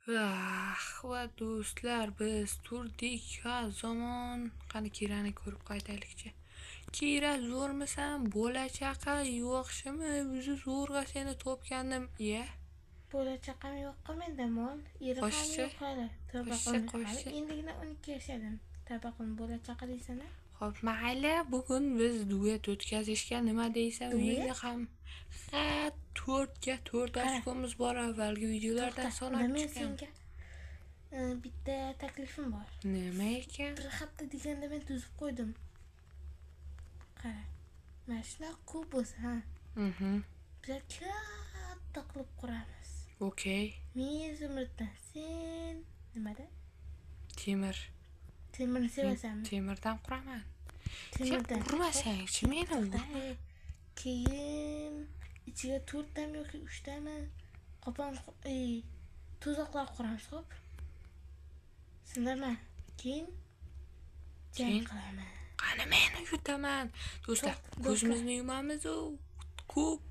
Va do'stlar, biz turdik ha zamon. Qani Kirani ko'rib qaytaylikchi. Kira, zo'rmisan, bola chaqa yo'qshimi? O'zi zo'rg'a seni topgandim. Iya. Bola chaqam yo'q-ku menda mol. Eri ham yo'q hali. Tavba qildim. Hali endigina 12 yashadim. Tavba qildim, bola chaqa deysan-a? Xo'p, mayli, bugun biz duet o'tkazishga nima deysan? Uyingni ham ha 4ga 4 ochkomiz bor, avvalgi videolardan sanab Men chiqqan. senga bitta taklifim bor. Nima ekan? Bir hafta deganda men tuzib qo'ydim. Qara. Mana shunaqa ko'p bo'lsa, ha. Bizlar katta qilib quramiz. Okey. Men zumraddan, sen nimada? Temir. Temirni sevasanmi? Temirdan quraman. Temirdan. Sen urmasangchi meni urma. Keyin ichiga 4 tami yoki 3 tami qopon tuzoqlar quramiz, xo'p? Sindirma. Keyin jang qilaman. Qani meni yutaman. Do'stlar, ko'zimizni yumamiz u. Ko'p.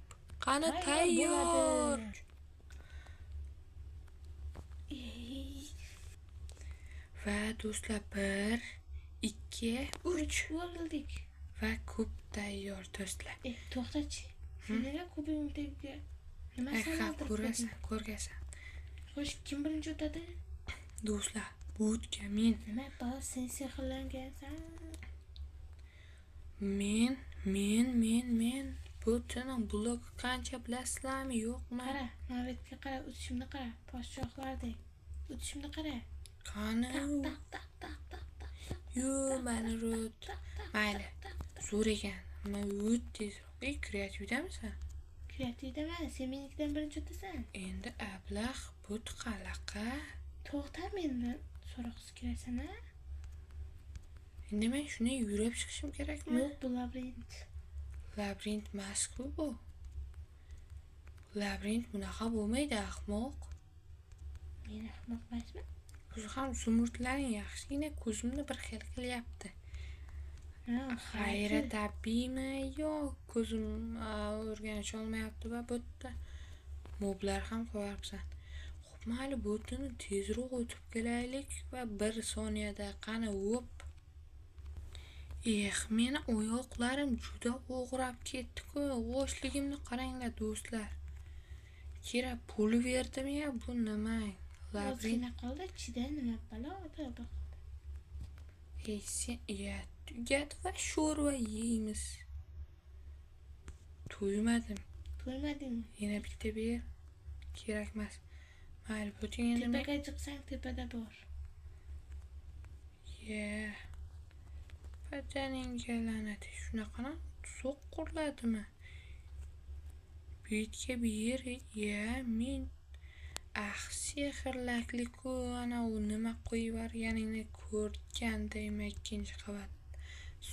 Qani tayyor. Va do'stlar, 1 2 3 o'rildik. Va ko'p tayyor do'stlar. To'xtachi. Sen nega ko'ping tagiga nima sanaltirib Ko'rasan, ko'rgasan. Xo'sh, kim birinchi o'tadi? Do'stlar, bu o'tgan men. Nima bor, sen sehrlangansan? Men. Butuni blok qancha bilasizlarmi, yo'qmi? Qara, navbatga qara, o'tishimni qara, podshohlardek. O'tishimni qara. Qani? Taq taq taq taq taq. Yo, mani ro't. Mayli. Zo'r ekan. Men o't tezroq. Ey, kreativdamisan? Kreativdaman, sen menikidan birinchi o'tasan. Endi ablah but qalaqa. To'xta, mendan so'roqsiz kirasan-a? Endi men shuni yurib chiqishim kerakmi? Yo'q, bu labirint. Labirint emas-ku bu. Labirint bunaqa bo'lmaydi, ahmoq. Men ahmoq emasman. O'zi ham zumurdlaring yaxshigina ko'zimni bir xil qilyapti. Xayri tabiiymi? Yo'q, ko'zim o'rganisha olmayapti va bu yerda moblar ham qo'yapsan. Xo'p, mayli, bu yerni tezroq o'tib kelaylik va 1 soniyada qani o'p. Meni oyoqlarim juda o'g'rab ketdi-ku. G'oshligimni qaranglar do'stlar. Kira pul berdim ya, bu nima? Labirint qoldi, ichida nima balo tavba qildi. Ey sen tugat va sho'rva yeymiz. To'ymadim. To'ymadingmi? Yana bitta ber. Kerak emas. Mayli, buting endi. Tepaga chiqsang tepada bor. Ye. Vataningga la'nat, shunaqani tuzoq quriladimi? Betga ber, ya men sehrlaklik-ku, ana u nima qo'yib yuborganingni ko'rgandayman ikkinchi qavat.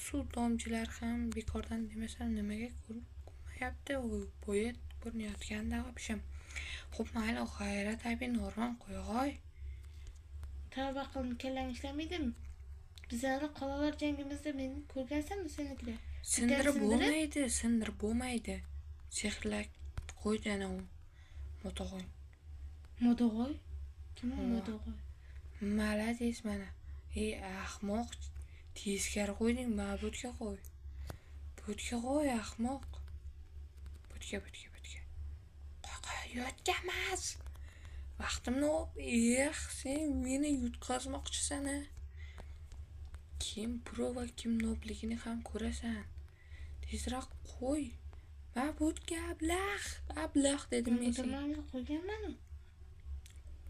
Suv tomchilari ham bekordan demasam nimaga ko'rinmayapti? U bo'yi ko'rinayotganda вообще. Xo'p, mayli, g'ayrat abi normal qo'yg'oy. Tavba qildim, kallang ishlamaydimi? Bizlarni qalalar jangimizda meni ko'rgansanmi senikida? Sindirib bo'lmaydi, sindirib bo'lmaydi. Sehrlak qo'ydi ana u moto'g'oy. Moto'g'oy? Kim u moto'g'oy? Malades mana. Ey ahmoq, teskari qo'yding, mana butga qo'y. Butga qo'y, ahmoq. Butga. Qo'y, qo'y, yotganmas. Vaqtimni olib, sen meni yutqazmoqchisan-a? Kim pro va kim nobligini ham ko'rasan. Tezroq qo'y. Ma butga ablah, ablah dedim men senga. Men qo'yganman.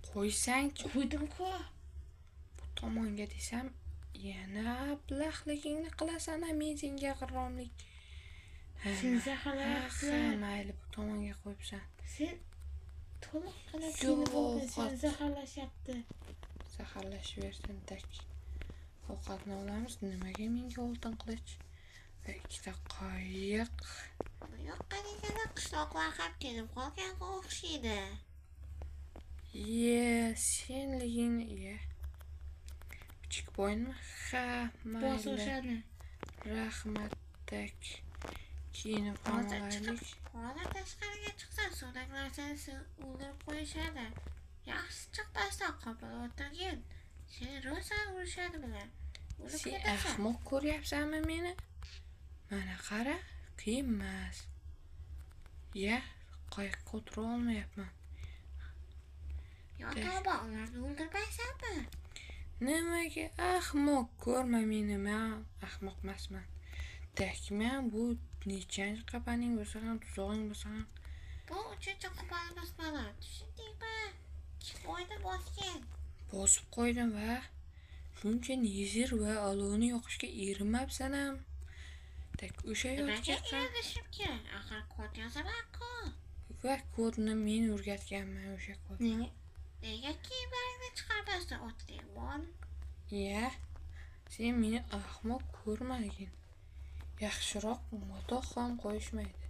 Qo'ysang-chi. Qo'ydim-ku. Bu tomonga desam, yana ablahligingni qilasan-a, men senga g'irromlik. Sen zaharlayapsan. Mayli, bu tomonga qo'yibsan. Sen to'liqqina kiyinib olgan, seni zaharlashyapti. Zaharlashaversin tak. Ovqatni olamiz. Nimaga menga oltin qilich va ikkita qayiq? Bu yoqqa deganda qishloqlar ham kelib qolganga o'xshaydi. Ye, senligingni ye. Kichik bo'yinmi? Ha, mayli. Bos o'shani. Rahmat tak. Kiyinib olaylik. Hozir tashqariga chiqsang, so'laklar seni o'ldirib qo'yishadi. Yaxshisi chiq. olmasdan qopib o'tirgin. Seni rosa urishadi bular. O'lib Sen ketasan. Ahmoq ko'ryapsanmi meni? Mana qara, qiyin emas. Ya, qayiqqa o'tira olmayapman. Yo tavba, ularni o'ldirmaysanmi? Nimaga ahmoq ko'rma meni, men ahmoq emasman. Tak, men bu nechanchi qapaning bo'lsa ham, tuzog'ing bo'lsa ham. Bu uchinchi qopalimiz mana. Tushundingmi? Chiqboyni bosgin. Bosib qo'ydim va shuncha nezir va olovni yoqishga erinmabsan ham. Tak, o'sha Nimaga yotga erinishim kerak? Axir kod yozaman-ku. Va kodni men o'rgatganman, o'sha kodni. Nega? Nega kiyimlaringni chiqarmasdan o'tding, mol? Ya, sen meni ahmoq ko'rmagin. Yaxshiroq matoh ham qo'yishmaydi.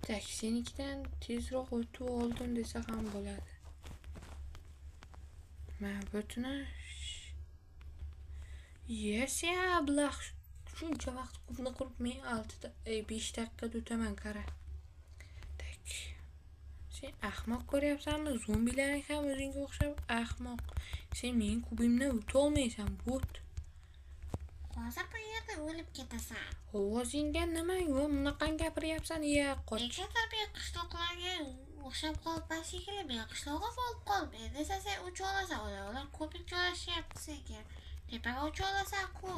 Tak, senikidan tezroq o'tib oldim desa ham bo'ladi. Men butuni. Ya, sen ablah shuncha vaqt kubni qurib men 6 5 daqiqada o'taman, qara. Tak. Sen ahmoq ko'ryapsanmi? Zombilaring ham o'zingga o'xshab ahmoq. Sen mening kubimdan o'tolmaysan, bot. Hozir bu yerda o'lib ketasan. Ovozingga nima yo'q, bunaqa gapiryapsan, ya qoch. Negadir men qishloqlarga o'xshab qolibman shekilli. Men qishlog'im bo'lib qoldim. Endi esa sen ucha olasan. Ular ko'pik joylashyapti senga. Tepaga ucha olasan-ku.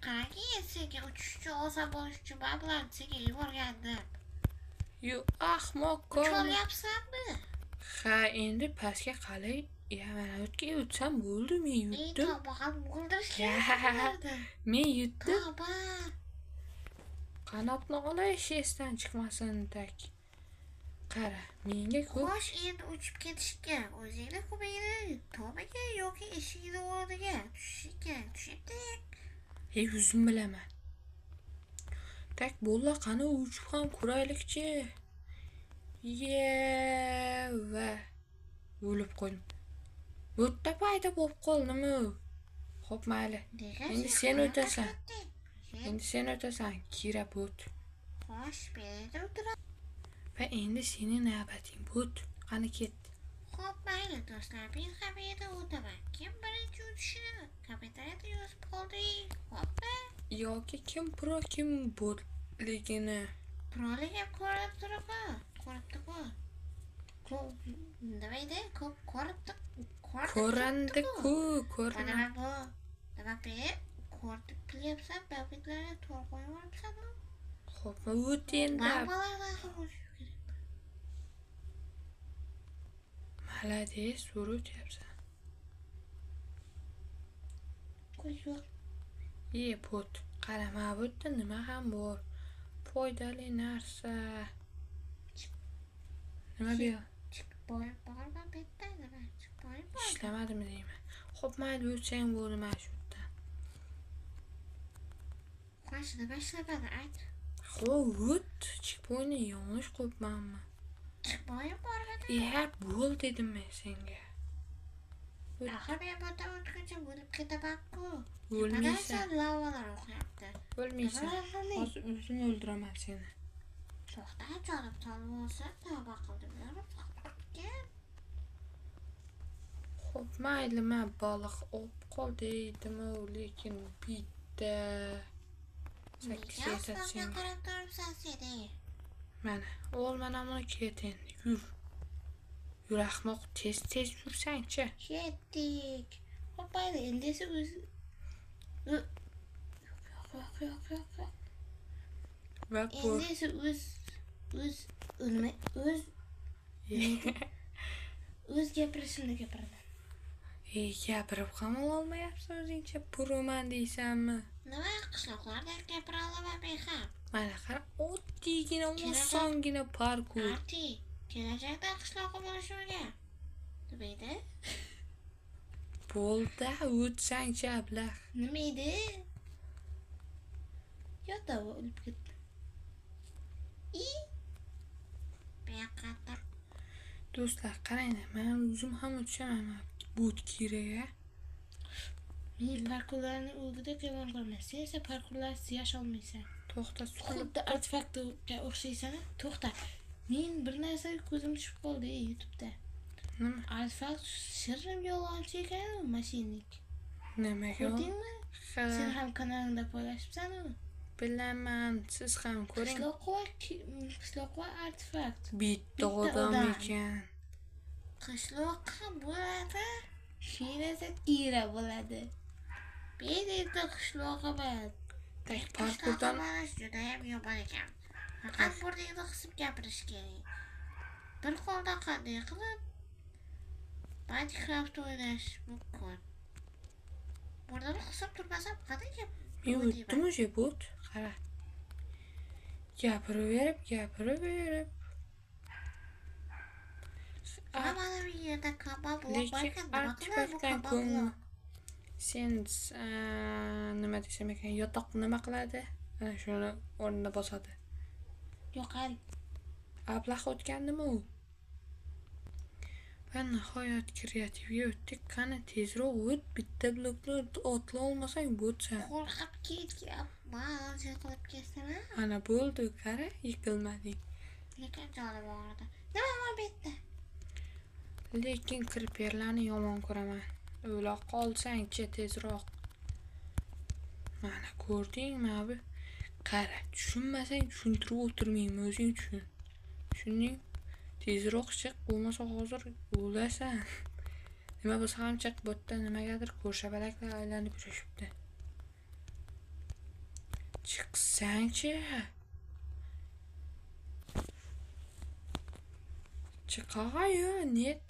Qarangki, senga uchish uchun oson bo'lish uchun men bularni senga yuborgandim. Yo, ahmoq Ucha ko'rma. olyapsanmi? Ha, endi pastga qalay. Ya, mana o'tga o'tsam bo'ldi, men Ey yutdim. tavba, ham o'ldirish Ya. kerak bularni. Men yutdim. Tavba. Qanotni olish esdan chiqmasin, tak. Qara, menga ko'p Xo'sh, endi uchib ketish kerak. O'zingni kubingni tomiga yoki eshigini o'rniga tushish kerak. Tushundik. Ey, o'zim bilaman. Tak, bo'ldi, qani uchib ham ko'raylikchi. Ye, va o'lib qo'ydim. Bu yerda paydo bo'lib qoldimi? Xo'p, mayli. Nega Endi sen qanaqa o'tasan. ketding? Sen Endi sen o'tasan, Kira bot. Xo'sh, men endi o'tiraman. Va endi sening navbating, bot. Qani ket. Xo'p, mayli do'stlar, men ham endi o'taman. Kim birinchi o'tishini kommentariyada yozib qoldiring. Xo'pmi? Yoki kim pro, kim botligini. Prolik ham ko'rinib turibdi. Ko'ribdi-ku. Ko'p nima edi? Ko'p ko'ribdi. Ko'rindi-ku, ko'rindi. Nima bu? Nima bu? Ko'rib bilyapsan, babitlarni to'g'ri qo'yib yuboribsan-ku. Xo'p, o't endi. Mamalardan ham o'tish kerak. Malades, zo'r o'tyapsan. Ko'z yo'q. Ye, bot. Qara, mana bu yerda nima ham bor? Foydali narsa. Nima bu? Chiqboy bormi bu yerda? Nima? Chiqboy bormi? Ishlamadimi deyman. Xo'p, mayli, o'tsang bo'ldi mana shu yerdan. Xo'sh, nima ishlamadi? Ayt. Xo'p, o't. Chekpointni yanglish qo'yibmanmi? Chiqboy bormi? Ya, bo'l dedim men senga. O't. Axir men bu yerdan o'tguncha o'lib ketaman-ku. O'lmaysan. Lavalar o'qyapti. O'lmaysan. Nimalar Hozir o'zim o'ldiraman seni. To'xta, jonim solib olsa, tavba qildim. Yorim qolgan. Xo'p, mayli, men baliq olib qol deydimu, lekin bitta sakkiz Nega yetadi osmonga senga. qarab turibsan seni? Mana, ol mana buni ket endi, yur. Yur ahmoq, tez-tez yursangchi. Ketdik. Xo'p, mayli, endi esa o'zi yo'q, yo'q, yo'q, yo'q, yo'q. Va bu Endi esa o'z o'z o'lma o'z o'z gapirishimni gapiraman. Ey, gapirib ham ololmayapsan o'zingcha, proman deysanmi? Nima qishloqlarda gapira olaman men ham. Mana qara, oddiygina, Kelajak- osongina parkur. Arti, kelajakda qishloqi bo'lishimga. Nima edi? Bo'ldi, o'tsangchi ablah. Nima edi? Yo'q, o'lib ketdi. I Men qattiq Do'stlar, qaranglar, men o'zim ham o'tishaman bu kiraga. Men parkurlarni o'lgida yomon ko'raman. Sen esa parkurlarsiz yasholmaysan. To'xta, suqilib. Xuddi artefaktga o'xshaysan. To'xta. Men bir narsaga ko'zim tushib qoldi YouTube'da. Nima? Artefakt shirin yolg'onchi ekan-u, mashinnik. Nimaga? Ko'rdingmi? Ha, Sen ham kanalingda poylashibsan-u. bilaman, siz ham ko'ring. Qishloq va artefakt. Bitta Bitta odam odam. ekan. Qishloq ham bo'ladi. Keyin esa tira bo'ladi. Men endi qishlog'i bo'ladi. Tak Qishloqqa parkurdan borish judayam yomon ekan. Faqat burningni qisib gapirish kerak. Bir qo'lda qanday qilib Minecraft o'ynash mumkin? Burnimni qisib turmasam qanday gap men o'ynayman? o'tdim уже but. Qara. Gapiraverib, gapiraverib. Ha, mana bu yerda kambal blok bor Lekin ekan. Nima qiladi bu artefaktdan kambal ko'ngil blok? sen nima desam ekan, yotoq nima qiladi? Ana shuni o'rnini bosadi. Yo'qol. Ablah o'tgandimi u? Va nihoyat kreativga o'tdik. Qani tezroq o't, bitta blokni otla olmasang bo'tsan. Qo'rqib ketyapman, yiqilib ketsam. Ana bo'ldi, qara, yiqilmading. Lekin jonim og'ridi. Nima bor bu yerda? Lekin kriperlarni yomon ko'raman. O'la qolsang-chi tezroq. Mana ko'rdingmi bu? Qara, tushunmasang tushuntirib o'tirmayman, o'zing tushun. Tushunding? Tezroq chiq, bo'lmasa hozir o'lasan. Nima bo'lsa ham chiq, bu yerda nimagadir ko'rshabalaklar aylanib yurishibdi. Chiqsang-chi. Chiqag'ayu, net.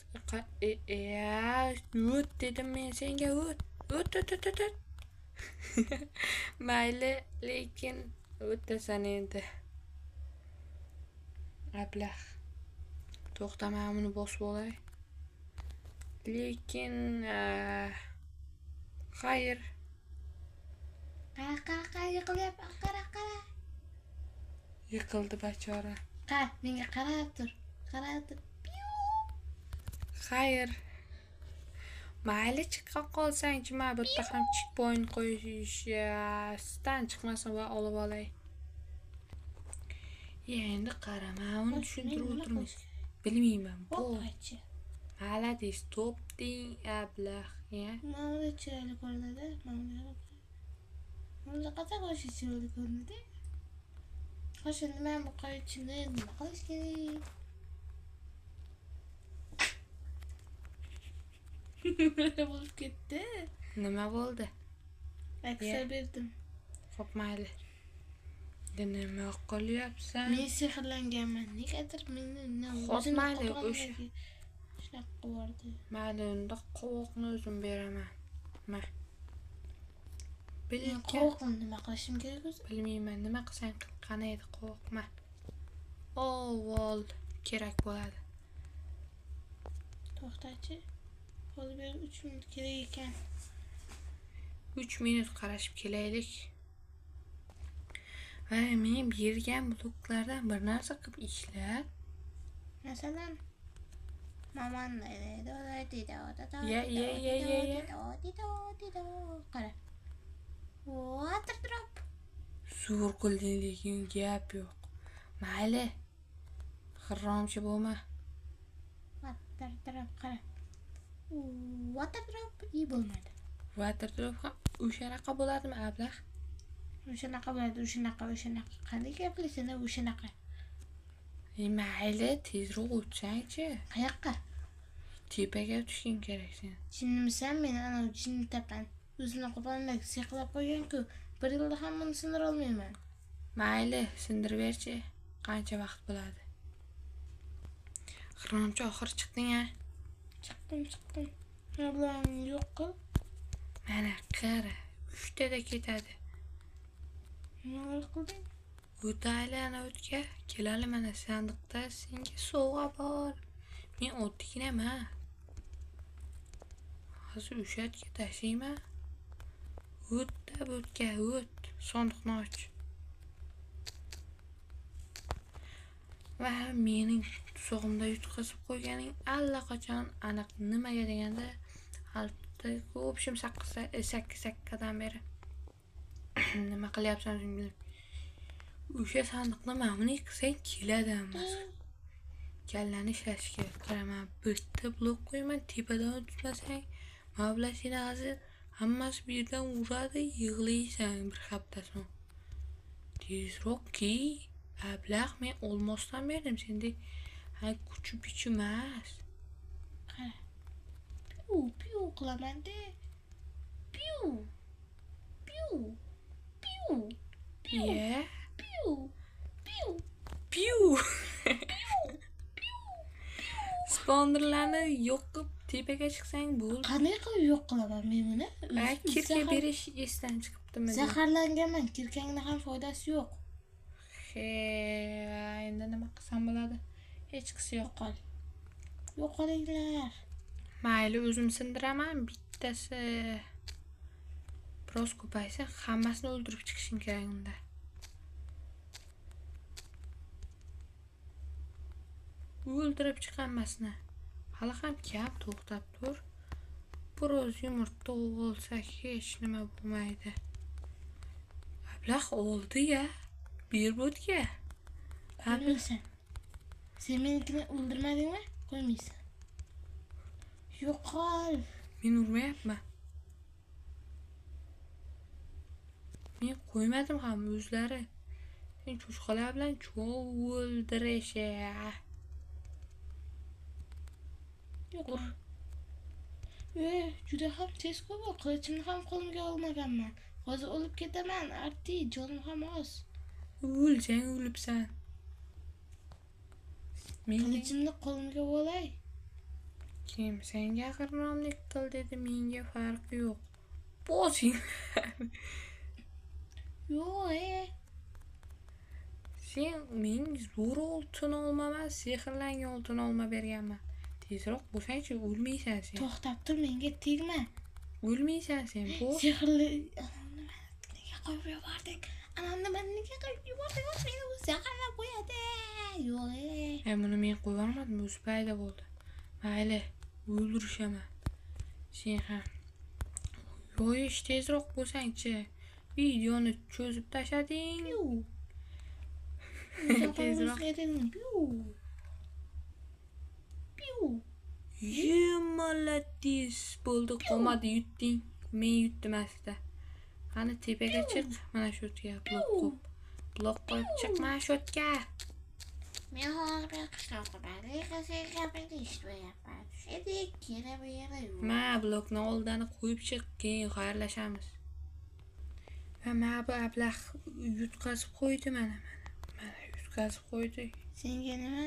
O't dedim men senga, o't. O't, o't, o't, o't, o't. Mayli, lekin o'tasan endi. Ablah. To'xta, men buni bosib olay. Lekin xayr. Qara, qara, qara, yiqilyapman. Qara, qara. Yiqildi bachora. Qara, menga qarab tur. Qarab tur. Xayr. Mayli, chiqa qolsang-chi, men bu yerda ham checkpoint qo'yishdan chiqmasin va olib olay. Endi qara, men uni tushuntirib Nima o'tirmay. qilish kerak? Bilmayman. Bu Hoppachi. Malades, topding ablah, ya. Mana bunday chiroyli ko'rinadi. Mana bunday. Bunda qanday qo'shish chiroyli ko'rinadi? Xo'sh, endi men bu qo'yichini nima qilish kerak? Nima bo'lib ketdi? Nima bo'ldi? Aksa berdim. Xo'p, mayli. Endi nima qilyapsan? Men sehrlanganman. Negadir meni Xo'p, o'zini mayli, qo'rqoqligi o'sha- shunaqa qilyapti. Mayli, unda qovoqni o'zim beraman. Ma. Men Bilgan qovoqni nima qilishim kerak o'zi? bilmayman, nima qilsang qil, qani edi qovoq, ma. Ovol kerak bo'ladi. To'xtachi. Hozir beri 3 minut kerak ekan. 3 minut qarashib kelaylik. Va men bergan bloklardan bir narsa qilib ishlat. Masalan, Ya, ya, ya, ya, ya. Qara. Water drop. Zo'r qilding, lekin gap yo'q. Mayli. Xirromchi bo'lma. Water drop qara. Water drop i bo'lmadi. Water drop ham o'shanaqa bo'ladimi, ablah? O'shanaqa bo'ladi, o'shanaqa, o'shanaqa. Qanday gaplasan, o'shanaqa. Mayli, tezroq o'tsang-chi. Qayoqqa? Tepaga tushing kerak sen. Jinnimisan meni anavi jinni tapan. O'zini qo'polmak seqlab qo'ygan-ku. Bir yilda ham buni sindira olmayman. Mayli, sindirib berchi. Qancha vaqt bo'ladi? Xirromchi oxiri chiqding-a? Chiqdim, chiqdim. Mana bularni yo'q qil. Mana qara, 3tada ketadi. Nima qilding? O'tayli ana o'tga. Kelali mana sandiqda senga sovg'a bor. Men oddiyginaman. Hozir o'sha yerga tashlayman. O'tda bo'tga o't. Sandiqni och. Va mening tuzog'imda yutqazib qo'yganing allaqachon aniq nimaga deganda 6, в общем 8 sakkadan beri nima qilyapsan singlim? O'sha sandiqni mana bunday qilsang keladi hammasi. Kallani ishlatish kerak. Qara, men bitta blok qo'yaman, tepadan o'tmasang, mana bular seni hozir hammasi bu yerdan uradi, yig'laysan bir hafta so'ng. Tezroq kiy. Ablah, men olmosdan berdim sendek. Ha, kuchi pichi emas. Qara. Piu, piu qilaman-da. Piu. Piu. Piu. Piu. Ye. Piu. Piu. Piu. Piu. Spawnerlarni yo'q qilib tepaga chiqsang bo'ldi. Qanday qilib yo'q qilaman men buni? Ha, kirka berish esdan chiqibdimi? Zaharlanganman, kirkangni ham foydasi yo'q. He, endi nima qilsam bo'ladi? Hechqisi yo'q. Yo'qol. Yo'qolinglar. Mayli, o'zim sindiraman. Bittasi biroz ko'paysa, hammasini o'ldirib chiqishim kerak unda. O'ldirib chiq hammasini. Hali ham kam, to'xtab tur. Biroz yumurta olsak hech nima bo'lmaydi. Ablah oldi-ya. Berbotga. Qo'ymaysan. Sen menikini o'ldirmadingmi? Qo'ymaysan. Yo'qol. Men urmayapman. Men qo'ymadim ham, o'zlari. Sen cho'chqalar bilan cho'g' o'ldirishi. Yo'qol. Juda ham tez ko'p. Qilichimni ham qo'limga olmaganman. Hozir o'lib ketaman, Arti, jonim ham oz. O'lsang o'libsan. Men qilichimni qo'limga olay. Kim senga g'irromlik qil dedi, menga farqi yo'q. Bosing. Yo'q, Sen men zo'r oltin olma emas, sehrlangan oltin olma berganman. Tezroq bo'lsangchi, o'lmaysan sen. To'xtab tur, menga tegma. O'lmaysan sen, bos. Sehrli nega qo'yib yubording? Anamni nega qo'yib yubording? Meni u zaharlab qo'yadi. Yo'q. Buni men qo'yib yubormadim, o'zi paydo bo'ldi. Mayli, o'ldirishaman. Sen ham. Yoyish tezroq bo'lsangchi. Videoni cho'zib tashlading. Tezroq. Piu. Piu. Ye, молодец. Bo'ldi, qolmadi, yutding. Men yutdim aslida. Qani tepaga chiq, mana shu yerga blok qo'yib. Blok qo'yib chiq mana shu yerga. Men hozir bir qishloqqa lekin sen gapingni eshitmayapman. Endi kira bu yerda yo'q. Ma blokni oldini qo'yib chiq, keyin xayrlashamiz. Va mana bu ablah yutqazib qo'ydi mana mana. Mana yutqazib qo'ydi. Senga nima?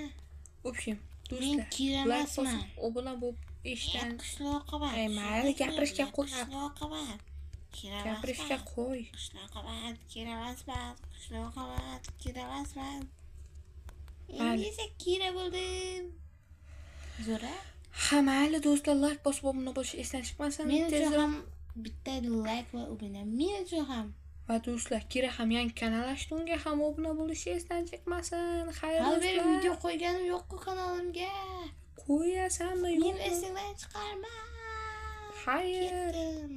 Общем, Men do'stlar, kira like emasman. bosib obuna bo'lib eshitdan Qishloqqa bor. Ey, mayli, gapirishga qo'y. Qishloqqa bor. Gapirishga qo'y. Qishloqqa bor, kira emasman. Qishloqqa bor, kira emasman. Mayli. Endi esa kira bo'ldim. Zo'ra. Ha, mayli do'stlar, like bosib obuna bo'lish esdan chiqmasin. Men uchun Tezroq ham bitta like va obuna. Men uchun ham. Va do'stlar, Kira ham yangi kanal ochdi, unga ham obuna bo'lish esdan chiqmasin. Xayr Hali beri do'stlar. video qo'yganim yo'q-ku kanalimga. Qo'yasanmi, Men yo'qmi? esingdan chiqarma. Xayr. Ketdim.